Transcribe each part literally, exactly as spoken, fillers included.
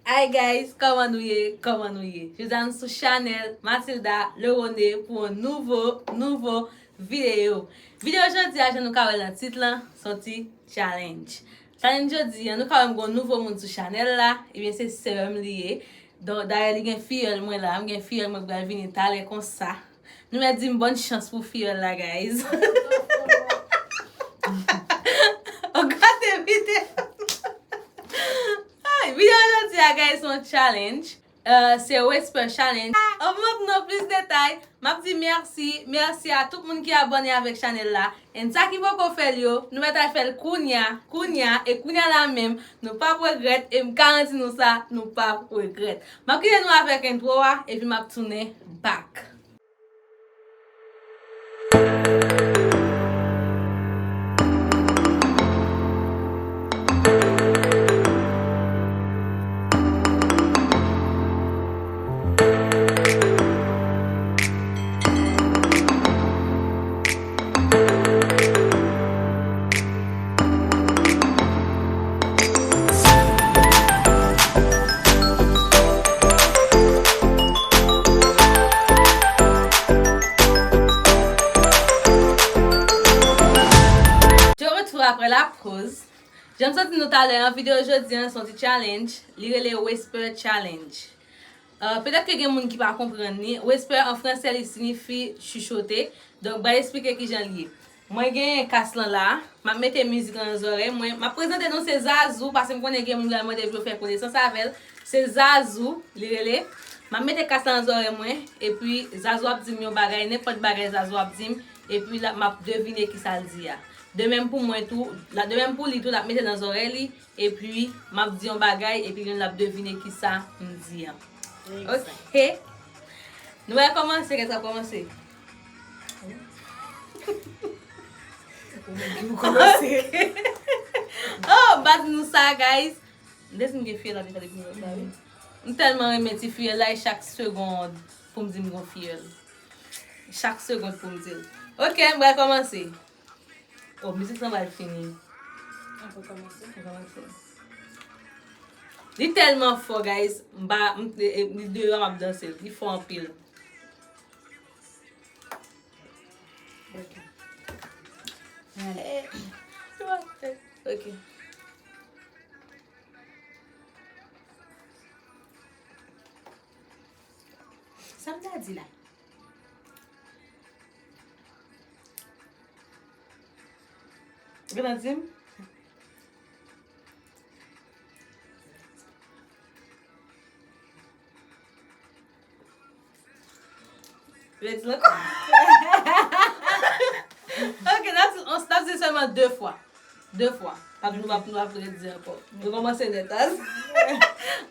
Hi guys, kòman nou ye? Kòman nou ye? Jodi a nou sou chanèl Mathilda Lerone pou yon nouvo, nouvo videyo. Videyo jodi a, jan nou ka wè nan tit lan, se yon ti challenge. Challenge jodi a, nou ka wè m gen yon nouvo moun sou chanèl la, ebyen se sè m li ye. Donk, dayè li gen fiyèl mwen la, m gen fiyèl mwen k pral vini talè konsa. Nou mèt di m bòn chans pou fiyèl la, guys. Ou gate videyo. Ay, videyo jodi a, guys, se yon challenge. Euh, se Whisper Challenge. Anvan m ban nou plis detay, m ap di mèsi, mèsi a tout moun ki abòne avèk chanèl la. And sa ki poko fè l yo, nou mèt al fè l kounya, kounya, e kounya la menm, nou p ap regrèt, e m garanti nou sa, nou p ap regrèt. M ap kite nou avèk entwo a, epi m ap tounen back. De retour après la pause. Jan m sot di nou talè an, videyo jodi an se yon ti challenge. Li rele Whisper Challenge. Euh, petèt ke gen moun ki pa konprann li. Whisper an fransè, li siyifi chuchoter. Donk, m pral eksplike kijan li ye. Mwen genyen kas lan la. M ap mete mizik lan nan zòrèy mwen. M ap prezante nou, se Zazou, paske m konnen gen moun ki pral mande pou yo fè konesans avè l. Se Zazou, li rele. M ap mete kas lan nan zòrèy mwen, epi Zazou ap di m yon bagay, nenpòt bagay Zazou ap di m, epi la, m ap devine kisa l di a. De menm pou mwen tou, la, de menm pou li tou, l ap mete nan zòrèy li, epi m ap di yon bagay, epi li menm l ap devine kisa m di an. Egzak. Ok. Nou pral kòmanse, kèt ap kòmanse. Ou menm ki pou kòmanse. Ok. Oh, m pa di nou sa, guys. M te di m gen fiyèl la deja depi m wè sa, wi. M tèlman renmen ti fiyèl la, e chak segond pou m di m gon fiyèl. Chak segond pou m di l. Ok, m pral kòmanse. Oh, mizik lan pral fini. Ann kòmanse. Ann kòmanse. Li tèlman fò, guys. M pa, m, e, e, li deyò, m ap danse l. Li fò anpil. Ok. Ale. Ok. Sa m ta di la? Ou gentan di m? Ou vle di l ankò? Ok, n ap di, n ap di sèlman de fwa. De fwa. N ap, nou p ap, nou p ap redi ankò. Nou kòmanse nèt, as.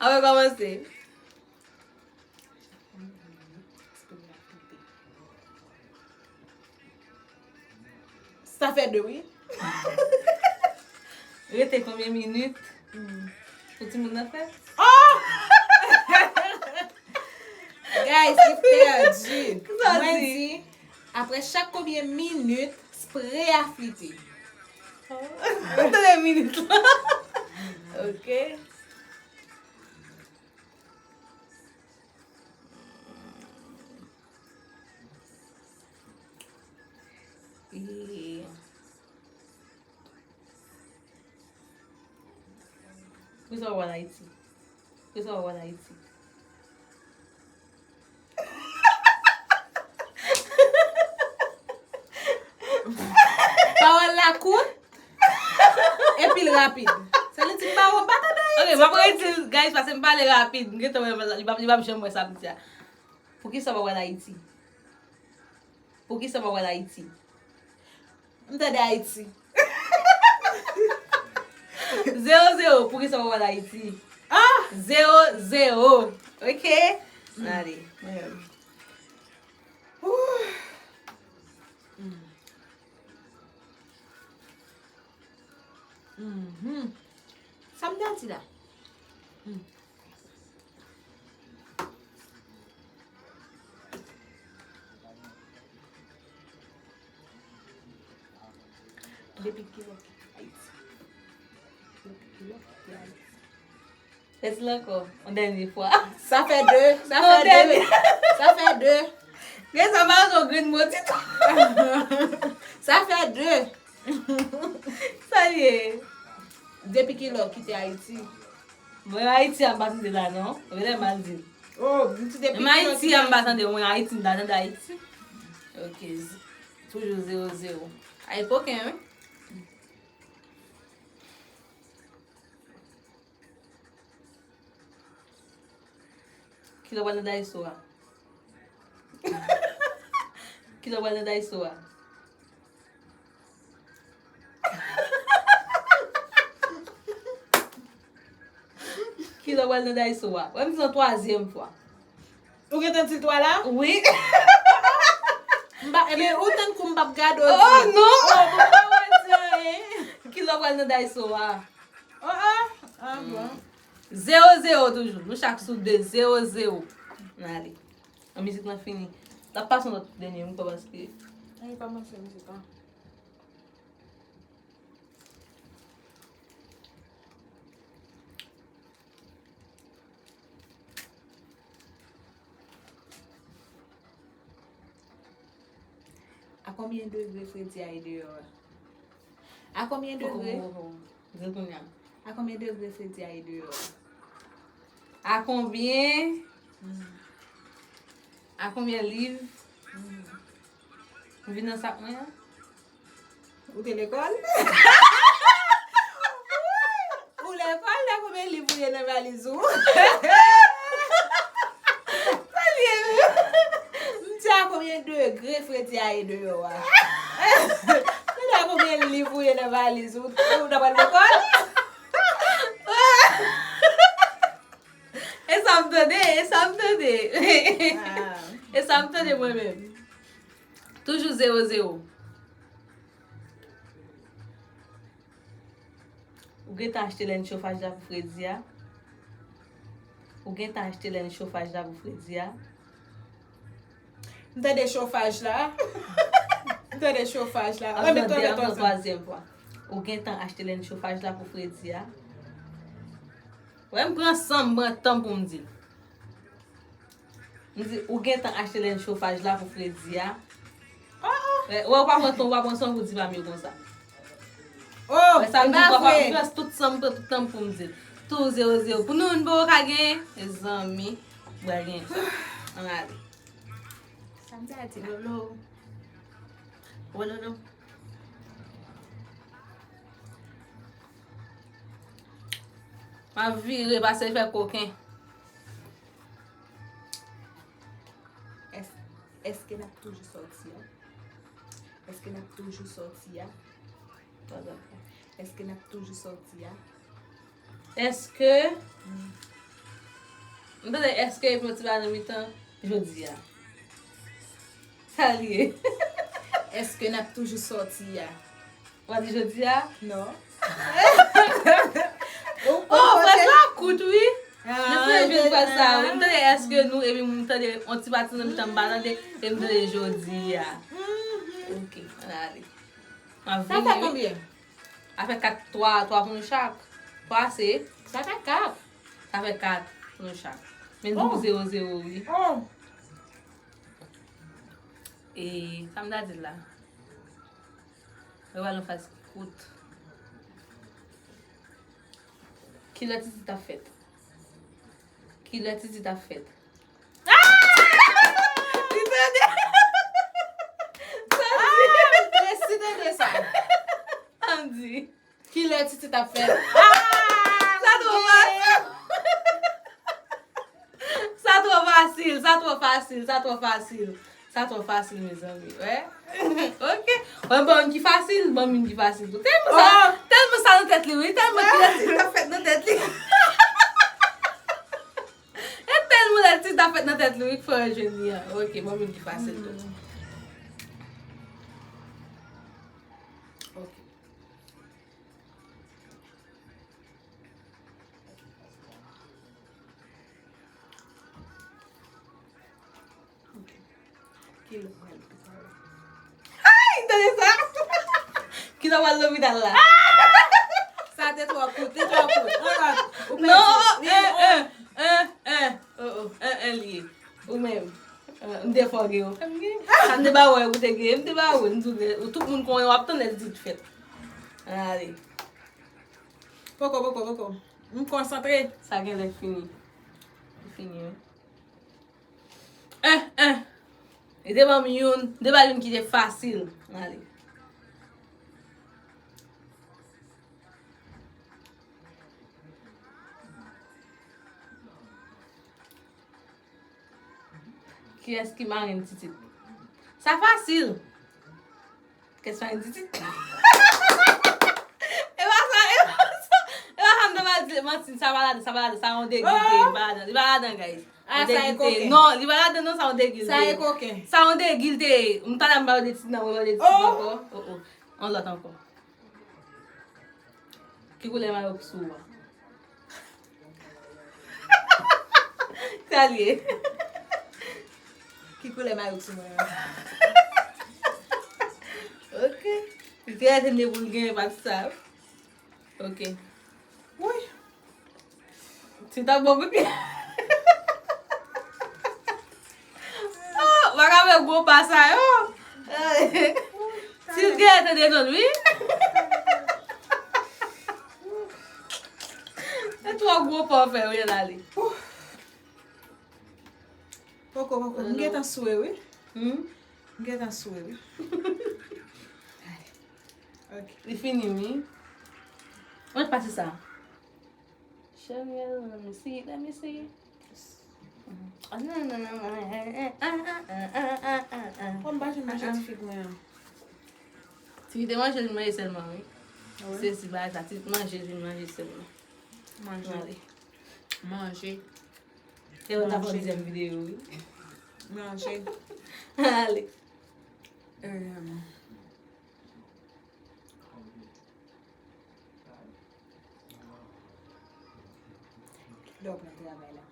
An nou kòmanse. Sa fè de, wi. Rete konbyen minit pou timoun nan fèt? Oh! Guys, li pèdi. Kisa w di? Mwen di, apre chak konbyen minit, spre a flite. Oh. Tande minit la. Ok. E poukisa w pa al Ayiti? Poukisa w pa al Ayiti? Pawòl la kout, epi l rapid. Sa vle di m pa wè, m pa tande Ayiti. Ok, m ap redi l, guys, paske m pale rapid. M gentan wè li p ap, li p ap janm wè sa m di a. Poukisa w pa al Ayiti? Poukisa w pa al Ayiti? M tande Ayiti. Zewo zewo, poukisa w pa al Ayiti? Ah! Zewo zewo. Ok? Mm. Ale. Mwen menm. Ouh. Mm. Mhm. Sa m ta di la? Hmm. Depi kilè w kite Ayiti? Depi kilè w kite Ayiti? Fè ti la ankò, yon dènye fwa. Sa fè de, sa fè de. Sa fè de. Gen sa pa yon grenn modi tou. Sa fè de. Sa l ye? Depi kilè w kite Ayiti? Mwen Ayiti a m pa tande la non. Mwen lè mal di. Oh, m ti depi kilè w kite Ayiti? Mwen Ayiti a m pa tande, mwen Ayiti m pa tande Ayiti. Ok, z- toujou zewo zewo. Ay koken wi. Kilè w pral nan Daiso a? Kilè w pral nan Daiso a? Kilè w pral nan Daiso a? Wè m di yon twazyèm fwa. Ou gentan di l twa la? Wi. M pa, ebyen, ou tankou m p ap gade w di. Oh non! Oh, bon, m pa wè di anyen. Kilè w pral nan Daiso a? Oh, oh. Ah, bon. Zewo zewo toujou. Nou chak sou de, zewo zewo. N ale. An mizik lan fini. L ap pase yon lòt dènye, m kwè, paske. Ay, pa manke mizik lan. A konbyen degre fredi a ye deyò a? A konbyen degre? Di l kounye a. A konbyen degre fredi a ye deyò a? A konbyen? Mm. A konbyen liv? Mm. M vin nan sak mwen an? Ou te lekòl? Ou lekòl, lè konbyen liv ou ye nan valiz ou? Sa l ye menm? M di a konbyen degre fredi a ye deyò a? M di a konbyen liv ou ye nan valiz ou? Ou ta pral lekòl? E sa m tande, e sa m tande. Ah. E sa m tande mwen menm. Toujou zewo zewo. Ou gentan achte lèn chofaj la pou fredi a? Ou gentan achte lèn chofaj la pou fredi a? M tande chofaj la. M tande chofaj la. Wè, men tande tande twazyèm fwa. Ou gentan achte lèn chofaj la pou fredi a? Wè, m pran san m, pran tan m pou m di l. M di, ou gentan achte lèn chofaj la pou fredi a? Oh, oh. Wè, ou pa pran tan, ou pa pran san pou di pa m yo konsa. Oh, wè, sa m di, ou pa pran tout san m, pran tout tan m pou m di l. Tou zewo zewo. Pou nou, nou poko ka genyen. Mezanmi, m pral genyen sa. Ann ale. Sa m di a ti lolo. Wololo. M ap vire, pase fè koken. Èske n ap toujou sòti a? Èske n ap toujou sòti a? Èske n ap toujou sòti a? Èske? M tande èske epi yon ti bagay nan mitan jodi a. Sa l ye? Èske n ap toujou sòti a? W a di jodi a? Non. Oh, frèz la kout, wi. Mwen fè jwenn frèz sa, wi. M tande èske nou, epi m tande yon ti pati nan mitan m pa tande, epi m tande jodi a. Ok, ann ale. M ap vini, wi. Sa fè konbyen? Sa fè kat, twa, twa pou nou chak. Twa ase. Sa fè kat. Sa fè kat pou nou chak. Men nou zewo zewo, wi. Oh. E sa m ta di la. Mwen pral yon fraz ki kout. Kilè Titi t ap fèt? Kilè Titi t ap fèt? Ah! Li tande! Sa di? Ah, resi tande sa. Ann di. Kilè Titi t ap fèt? Ah, sa twò fasil. Sa twò fasil, sa twò fasil, sa twò fasil. Sa twò fasil, mezanmi. Wè. Ok. Wè, ban m ki fasil, ban m ki fasil tou. Tèlman sa, tèlman sa nan tèt li, wi. Tèlman kilè Titi t ap fèt nan tèt li. E tèlman kilè Titi t ap fèt nan tèt li, wi, k fè w jwenn li an. Ok, ban m ki fasil tou. Ok. Kilè w pral lopital la? Ay, tande sa? Kilè w pral lopital la? Sa Te twò kout, te twò kout. On lòt. Ou pèdi. Non, eh, eh, eh, eh. Oh, oh, eh, eh, li ye. Ou menm. Eh, m te fòge yo. Sa m te ba wè ou te gen, m te ba wè, m tou gen. Tout moun konnen w ap tann lè di t fèt. Ale. Poko, poko, poko. M konsantre. Sa genlè fini. Li fini, wi. Eh, eh. Li te ban m youn, m te ba l youn ki te fasil. Ale. Kiyès ki marenn Titit? Sa fasil. Kiyès marenn Titit? E pa sa, e pa sa. E pa sa, m te pral di manti, sa pa ladan, sa pa ladan, sa yon degil te ye, li pa ladan, li pa ladan, guys. Ah, sa e koken. Non, li pa ladan, non, sa yon degil te ye. Sa e koken. Sa yon degil te ye. M talè m ba yo de Titit, nan, m ba yo de Titit ankò. Oh, oh. On lòt ankò. Ki koulè mayo k sou ou a? Sa l ye? Ki koulè mayo k sou mwen an? Ok. Li te rete de pou l genyen pati sa. Ok. Wi. Ti ta bon pou li. Oh, pa ka fè gwo pa sa yo. Ti gen tande non, wi. E twò gwo pa w fè, wi, l ale. Poko, poko. M gentan swe, wi. Hmm? M gentan swe, wi. Ok. Li fini, wi. Mwen pati sa. Chèryèl, let me see, let me see. Kòm pa janm manje ti fig mwen an. Ti fig te manje, li manje sèlman, wi. Ah ouais? Se si bagay sa, ti manje, li manje sèlman. Manje. Manje. Te wè ta fè dezyèm videyo, wi. Manje. Ale. Euh, Lè w pran travay la.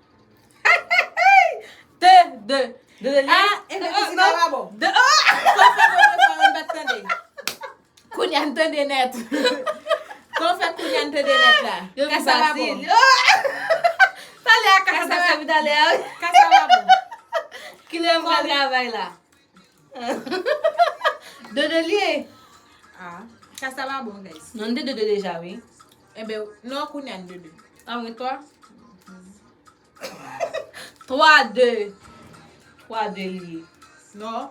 De, de, de, de, ah, e men non, non, non. De, oh! Sa w fè mwen fè, mwen pa t tande. Kounye a n tande nèt. Sa w fè kounye a n tande nèt la. Yo ka sa va bon. Oh! Talè a ka sa va bon. Ka sa va bon. Kilè m pral travay la? De de li ye. Ah, ka sa va bon, guys. Non, de de de deja, wi. Enben, non, kounye a n de de. Ah, wi, twa? Twa de. Twa de li ye. Non.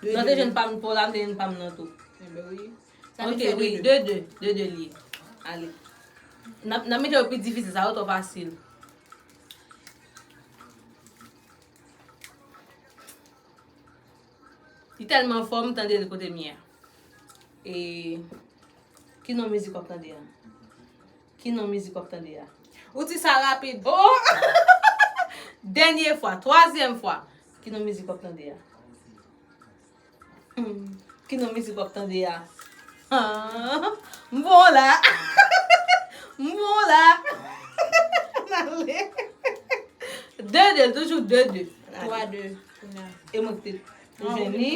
Non, te jwenn pa m pou la, m te jwenn pa m nan tou. Enben, wi. Sa vin fè de de. Ok, wi, de de. De de li ye. Ale. N ap, n ap mete yo pi difisil, sa yo twò fasil. Li tèlman fò, m tande l kote m ye a. E, ki non mizik w ap tande a? Ki non mizik w ap tande a? Ou di sa rapid. Oh! Dènye fwa, twazyèm fwa. Ki non mizik w ap tande a? Hmm, ki non mizik w ap tande a? Ah, m bon la. M bon la. N ale. De de, toujou de de. N ale. Twa de. E mwen ki te jwenn li.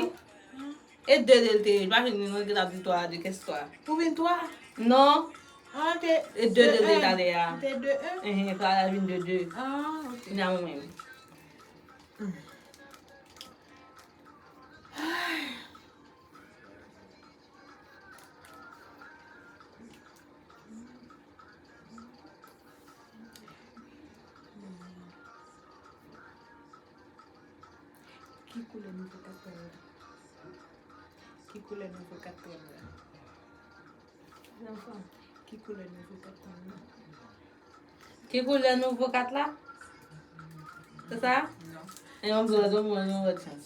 E de de l te ye. M pa jwenn li non, li te ap di twa de, kès twa. Ou vin twa? Non. Ah, te, e de de l te talè a. Te de en? Enhen, talè a vin de de. Ah, ok. N a mwen menm. Ki koulè nouvo katwèv la? Ki koulè nouvo katwèv la? Zanfan, ki koulè nouvo kat la? Ki koulè nouvo kat la? Se sa? Non. E yon zò, zò, mwen, yon lòt chans.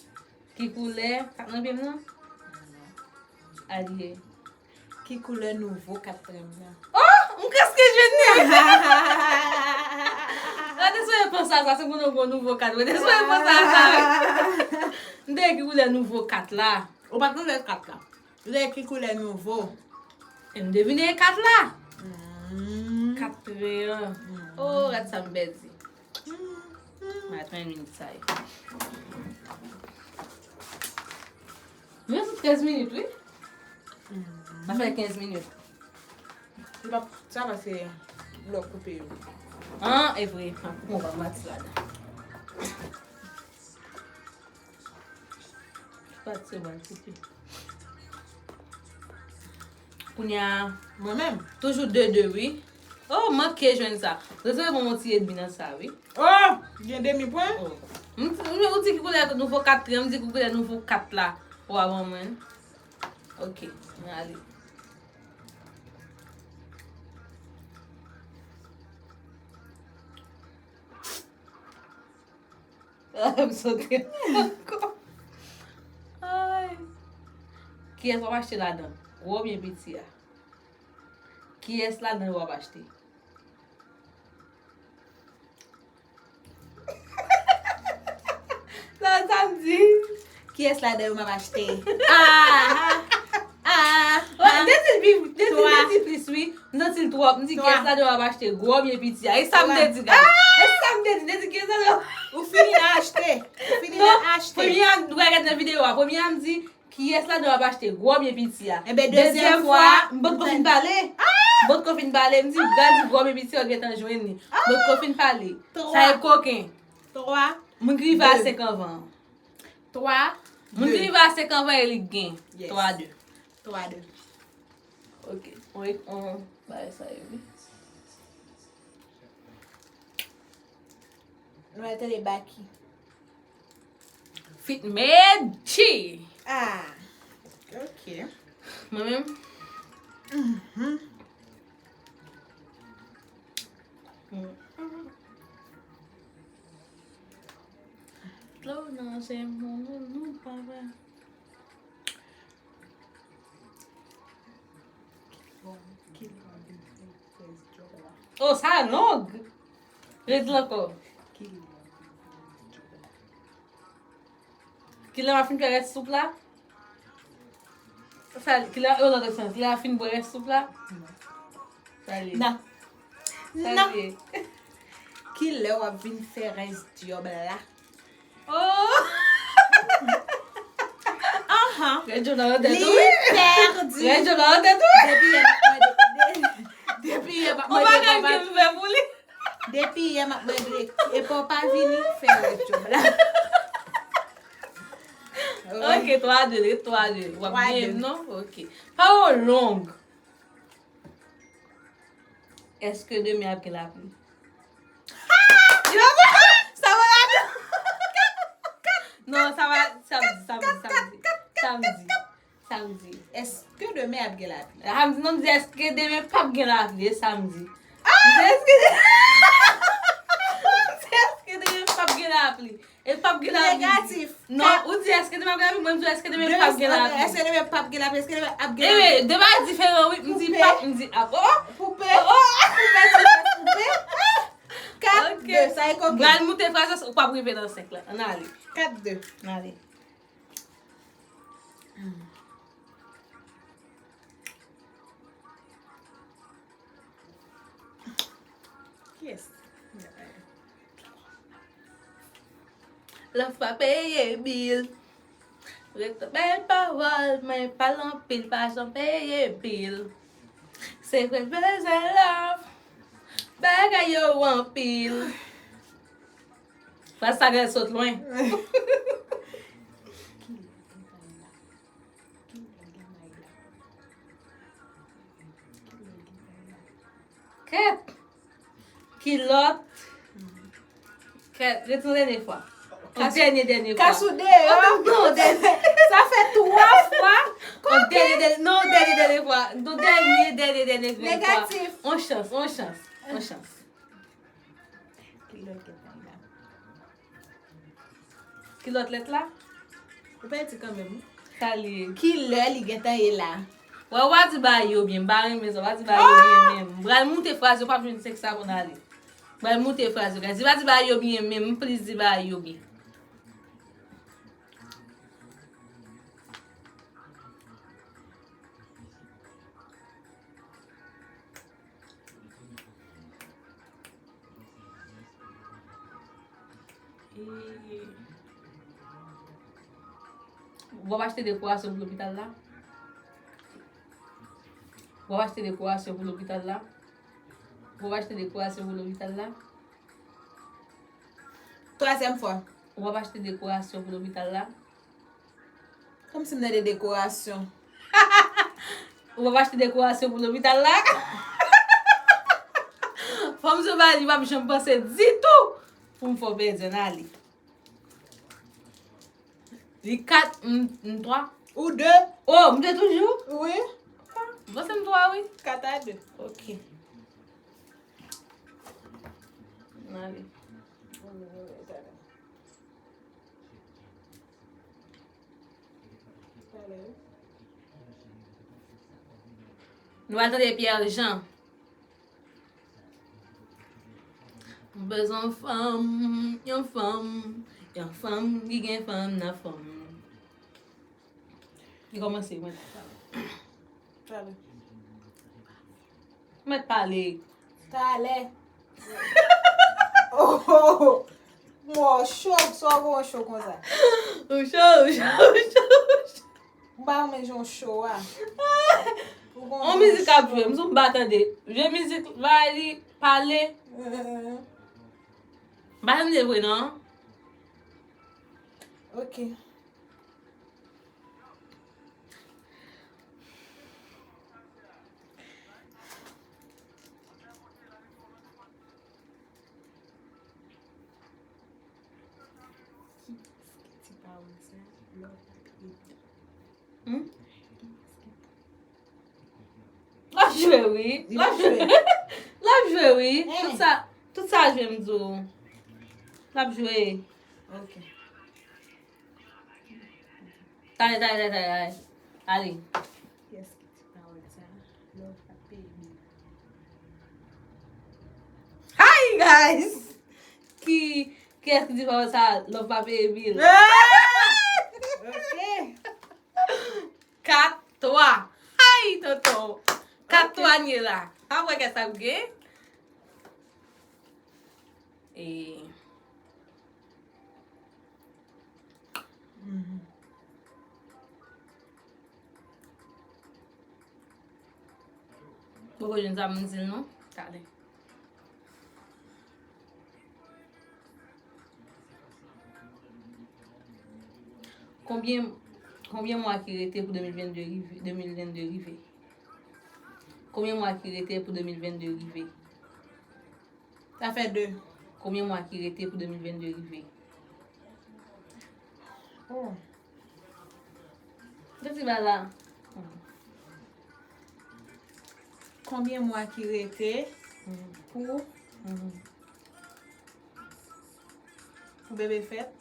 Ki koulè kat nan pye m nan? Non. Alye. Ki koulè nouvo kat krèm nan? Oh! M prèske jwenn li! Mwen te sonje panse a sa, se pou nou bon nouvo kat. Mwen te sonje panse a sa, wi. M te di ki koulè nouvo kat la. Ou pa t konnen kat la. Lè ki koulè nouvo? E m devine e kat la. Hmm. Kat tre an. Hmm. Oh, gad sa m pèdi. Hmm, hmm. Mwen twenty minit sa yo. Nou sou trèz minit, wi. Hmm. Sa fè kenz minit. Li p ap sa paske lè w koupe yo. An, e vre. An, koupe yon pa mati ladan. Pati yo ba l koupe. Kounye a, mwen menm, toujou de de, wi. Oh, manke jwenn sa. Rezève yon ti edmi nan sa, wi. Oh, gen demi pwen? Oh. M, m, ou di ki koulè nouvo kat la, m di ki koulè nouvo kat la. Ou a ban mwen. Ok, mwen ale. M sote ankò. Ay. Kiyès w ap achte ladan? Gwo oubyen piti a? Kiyès ladan w ap achte? Nan samdi. Kiyès ladan yo m ap achte? Ah, ah, ah, ah. Desann plis, desann plis, wi. M santi l twòp. M di, kiyès ladan yo ap achte? Gwo oubyen piti a? E sa m te di, guys. E sa m te di. M te di, kiyès ladan yo? Ou fini nan achte. Ou fini nan achte. Premye a, nou pral gade nan videyo a. Premye a, m di, kiyès ladan w ap achte, gwo oubyen piti a? Enben, dezyèm fwa, m potko fin pale. M potko fin pale, m di, gad, gwo oubyen piti a, w gentan jwenn li. M potko fin pale. Sa e koken. Twa. Moun ki rive a senk anvan. Twa. Moun ki rive a senk anvan e li k gen. Twa de. Twa de. Ok. On, on, bagay sa yo, wi. Nou al tande Baky. Fit Medjy. Ah. Ok. Mwen menm. Mhm. Dlo nan je m, nou pa wè. Oh, sa long! Redi l ankò. Kilè m ap fin fè rès soup la? Sa, kilè, yo nan sans, kilè ap fin bwè rès soup la? Sa li ye. Nan. Sa li ye. Kilè w ap vin fè rès djòb la? Oh! Aha. Rèd Joe nan tèt ou, wi. Li pèdi. Rèd Joe nan tèt ou, wi. Depi yè m ap mande, de-, depi yè m ap mande, ou pa ka gen m fè pou li. Depi yè m ap mande, epa w pa vini fè rès djòb la. Ok, twa de, ret twa de. W ap genyen m, non? Ok. Pawòl long. Èske demen ap gen lapli? Sa va la. Non, sa va, samdi, samdi, samdi. Samdi. Samdi. Èske demen ap gen lapli? Samdi, non, m di èske demen p ap gen lapli, e samdi. M di èske de-, m di èske demen p ap gen lapli. E p ap gen lapli. Negatif. Non, ou di èske demen ap gen lapli, mwen m di èske demen p ap gen lapli. Èske demen p ap gen lapli? Èske demen ap gen lapli? Ebe, de bagay diferan, wi. M di p ap, m di ap. Oh, oh. Koupe. Oh, oh. Koupe, koupe. Kat de, sa e koken. Pral moute fraz la, ou p ap rive nan senk la. Ann ale. Kat de. Ann ale. Kiyès? Love pa peye bil. Ret bèl pawòl, men pale anpil, pa janm peye bil. Se vre bezwen love, bagay yo anpil. Fraz sa gen sot lwen. Kèt! Kilòt! Kèt! Ret yon dènye fwa. Yon dènye, dènye fwa. Kas ou deyò. Oh, non, dènye. Sa fè twa fwa. Yon dènye, dènye, non, dènye, dènye fwa. Yon dènye, dènye, dènye fwa. Negatif. On chans, on chans, on chans. Kilòt gentan la. Kilòt lèt la? Ou pèdi kanmenm, wi. Sa li ye? Kilè li gentan ye la? Wè, w a di bagay yo byen. M pa renmen sa. W a di bagay yo byen menm. M pral moute fraz yo, p ap jwenn senk sa pou n ale. M pral moute fraz yo, guys. Di pa di bagay yo byen menm. M plis di bagay yo byen. E, w ap achte dekorasyon pou lopital la? W ap achte dekorasyon pou lopital la? W ap achte dekorasyon pou lopital la? Twazyèm fwa. W ap achte dekorasyon pou lopital la? Kòmsi m tande dekorasyon. W ap achte dekorasyon pou lopital la? Fanm Jovali p ap janm panse ditou pou m fè w pèdi, ann ale. Li kat, m, m twa. Ou de. Oh, m de toujou? Wi. M panse m twa, wi. Kat a de. Ok. Ann ale. Nou al tande Pierre Jean. M bezwen yon fanm, yon fanm, yon fanm ki gen fanm nan fanm. Li kòmanse, mwen. Talè. Mèt pale. Talè. Oh, oh, oh. Mwen cho, sa w gen cho konsa? Ou cho, ou cho, ou cho, ou cho. M pa renmen jan w cho a. On mizik k ap jwe, m sou m pa tande. Jwe mizik, va li pale. M pa tande vre non. Ok. Kiyès ki di pawòl sa? Love pa peye bil. Hmm? Kiyès ki L ap jwe, wi. L ap jwe. L ap jwe, wi. Tout sa, tout sa jwe, m di w. L ap jwe. Ok. Talè, talè, talè, talè, talè. Ale. Kiyès ki di pawòl sa? Love pa peye bil. Hi, guys! Ki, kiyès ki di pawòl sa? Love pa peye bil. Ah! Ok. Kat twa. Ay, tonton. Kat twa n ye la. Apre kè sa m gen? E. Mhm. Poko jwenn sa m di l non. Talè. Konbyen, konbyen mwa ki rete pou de mil venn de rive, de mil venn de rive? Konbyen mwa ki rete pou de mil venn de rive? Sa fè de. Konbyen mwa ki rete pou de mil venn de rive? Oh. Gade ti bagay la. Konbyen mwa ki rete pou, pou bebe fèt?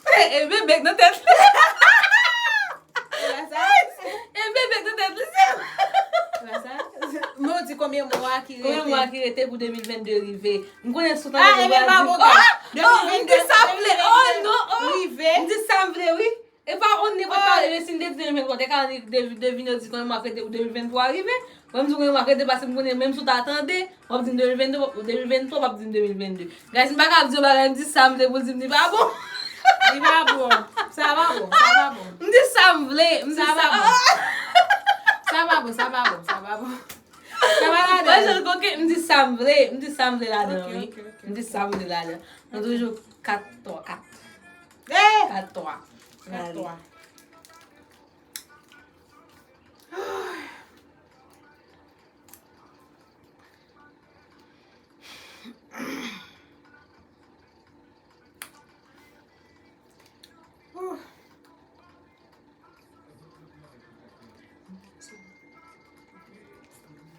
E, e bebe k nan tèt li. E pa sa? E bebe k nan tèt li, se. E pa sa? Men w di konbyen mwa ki rete? Konbyen mwa ki rete pou de mil venn de rive? M konnen sou tande nou pral di, oh, oh, m di sa m vle. Oh, non, oh. M di sa m vle, wi. E pa on nenpòt pawòl, e si m te di de mil venntwa, te ka devine yo di konbyen mwa k rete pou de mil venntwa rive. Mwen, m di w konbyen mwa k rete, paske m konnen menm si w ta tande, w ap di m de mil venntwa, de mil venntwa, w ap di m de mil vennde. Guys, m pa ka ap di yon bagay, m di sa m vle pou l di m li pa bon. Li pa bon. Sa pa bon, sa pa bon. M di sa m vle, m di sa pa bon. Sa pa bon, sa pa bon, sa pa bon. Sa pa ladan. Mwen, jan koke, m di sa m vle, m di sa m vle ladan, wi. Ok, ok, ok. M di sa m vle ladan. Nou toujou kat twa, kat. Eh! Kat twa. Kat twa.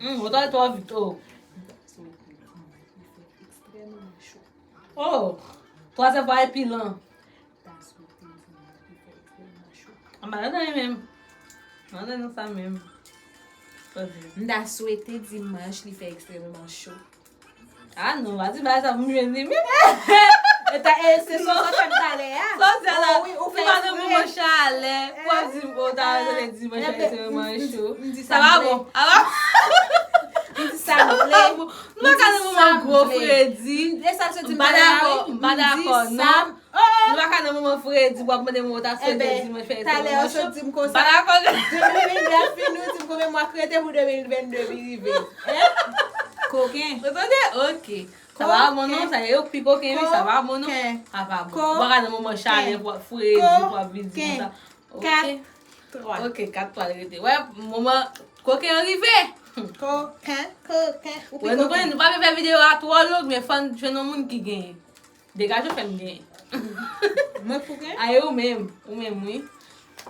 Hmm, ou t al twò vit, oh. Oh, twazyèm fwa epi lan. M pa nan nan menm. M pa nan nan sa menm. M ta swete dimanch li fè ekstrèmeman cho. Ah non, pa di bagay sa pou m jwenn li menm. E ta, e se sa w fè m talè a. Sa w di a la, oh, wi, ou fè ekspre. Ou pa nan moman chalè, pou w ap di m, oh, ta swete dimanch fè ekstrèmeman cho. Sa pa bon. Sa pa bon. M di sa m vle. Nou pa ka nan moman gwo fredi. M pa dakò, m pa dakò, non. Nou pa ka nan moman fredi, w ap mande mwen w ta swete dimanch fè. Talè yo sot di m konsa. Pa dakò. De mil vennde ap fini, ou di m konbyen mwa k rete pou de mil vennde vin rive. Hein? Koken. Ou tande? Ok. Sa pa bon non, sa yo pi koken wi, sa pa bon non. Sa pa bon. Ou pa ka nan moman chalè, w ap fredi, w ap vin di konsa. Ok. Kat, twa. Ok, kat twa l rete. Wè, moman koken an rive. Koken, koken. Ou pi koken. Wè, nou konnen, nou pa vle fè videyo a twò long, men fò n jwenn yon moun ki genyen. Degaje w fè m genyen. Mwen pou genyen? Aye, ou menm. Ou menm, wi.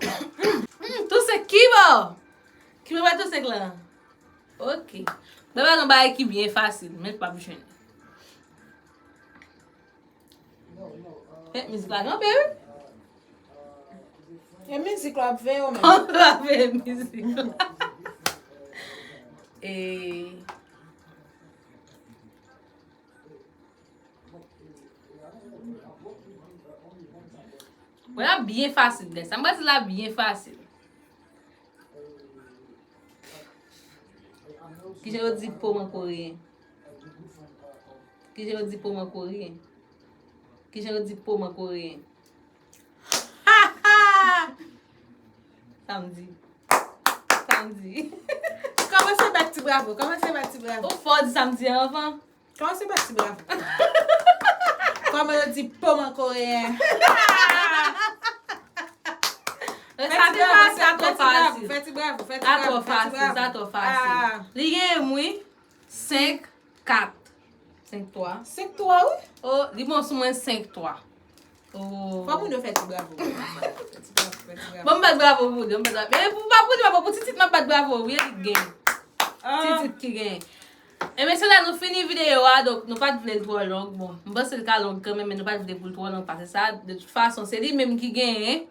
Hmm, tou senk ki bò? Ki bò bay tou senk lan? Ok. Mwen ba nou bagay ki byen fasil, men l p ap jwenn. Fè mizik la kanpe, wi. E mizik la ap veye w menm. Ann la veye mizik la. E Bon, la byen fasil, guys. Sa m pral di la byen fasil. Kijan yo di pom an koreyen? Kijan yo di pom an koreyen? Kijan yo di pom an koreyen? Samdi. Samdi. Kòmanse bat ti bravo, kòmanse bat ti bravo. Ou fò di samdi an anvan. Kòmanse bat ti bravo. Kòman yo di pom an koreyen? Sa te fasil, sa twò fasil. Fè ti bravo, fè ti bravo, fè ti bravo. Sa twò fasil, sa twò fasil. Li gen m wi. Senk kat. Senk twa. Senk twa, wi. Oh, li bon sou mwen senk twa. Oh. Fò moun yo fè ti bravo. Fè ti bravo, fè ti bravo. Bon, m bat bravo pou li, m bat bravo. E pou, pa pou li, pa pou Titit, m ap bat bravo, wi, li gen. Titit ki gen. E mesye la, nou fini videyo a, donk nou pa t vle l twò long. Bon, m panse l ka long kanmenm, men nou pa t vle pou l twò long pase sa. De tout fason, se li menm ki genyen.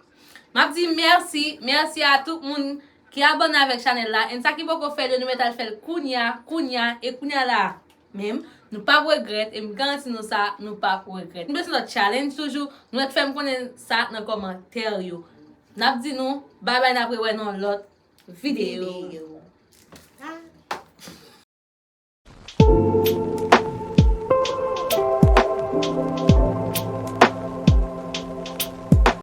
M ap di mèsi, mèsi a tout moun ki abòne avèk chanèl la. E sa ki poko fè l yo, nou mèt al fè l kounya, kounya, e kounya la menm, nou p ap regrèt, e m garanti nou sa, nou p ap regrèt. Nou bezwen lòt challenge toujou, nou mèt fè m konnen sa nan kòmantè yo. N ap di nou, babay, n ap rewè nan lòt videyo.